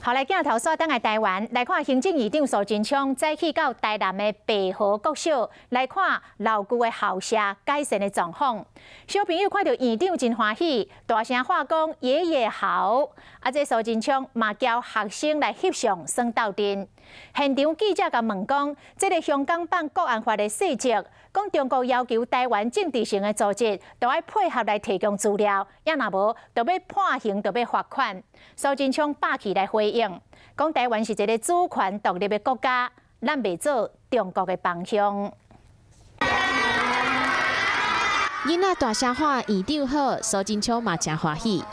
好，來鏡頭煞轉來台灣來看，行政院長蘇貞昌早起到台南的白河國小來看老舊的校舍改善的狀況。小朋友看著院長真歡喜，大聲喊講爺爺好。啊，這蘇貞昌嘛教學生來翕相耍鬥陣。現場記者共問講，這个香港版國安法的細則，講中國要求台灣政治性的組織都愛配合來提供資料，也若無，就欲判刑，就欲罰款。蘇貞昌霸氣來回應，講台灣是一个主權獨立的國家，咱袂做中國的幫兇。囡仔大聲喊院長好，蘇貞昌嘛誠歡喜。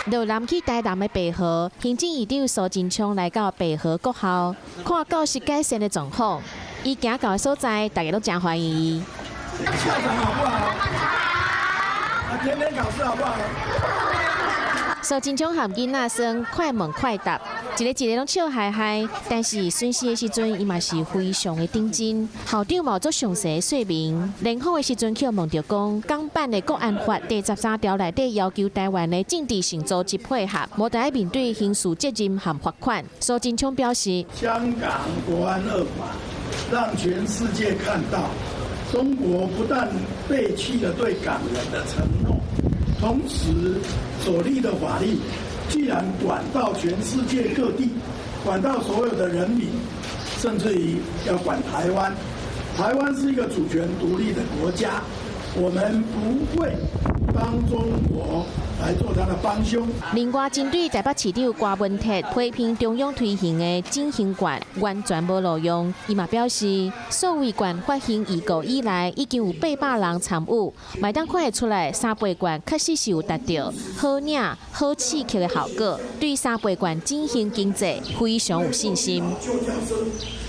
落南去台南的白河，行政院長蘇貞昌來到白河國校，看教室改善的狀況。伊行到的所在，大家攏誠歡迎伊。校長好不好？天天考試好不好？蘇貞昌和囡仔孫快問快答，一个一个攏笑嘻嘻。但是巡視的時陣，伊嘛是非常的認真。校長嘛有做詳細說明。聯訪的時陣，去問著講，港版的國安法第13條內底要求台灣的政治性組織配合，無得愛面對刑事責任和罰款。蘇貞昌表示，香港國安惡法讓全世界看到，中國不但背棄了對港人的承諾，同時所立的法律，居然管到全世界各地，管到所有的人民，甚至於要管台灣。台灣是一個主權獨立的國家，我們不會幫中國來做他的幫兇。另外，針對台北市長柯文哲批評中央推行的振興券完全無路用，伊嘛表示，數位券發行預告以來，已經有800人參與，嘛會當看會出來三倍券確實是有達到好領、好刺激的效果，對三倍券振興經濟非常有信心。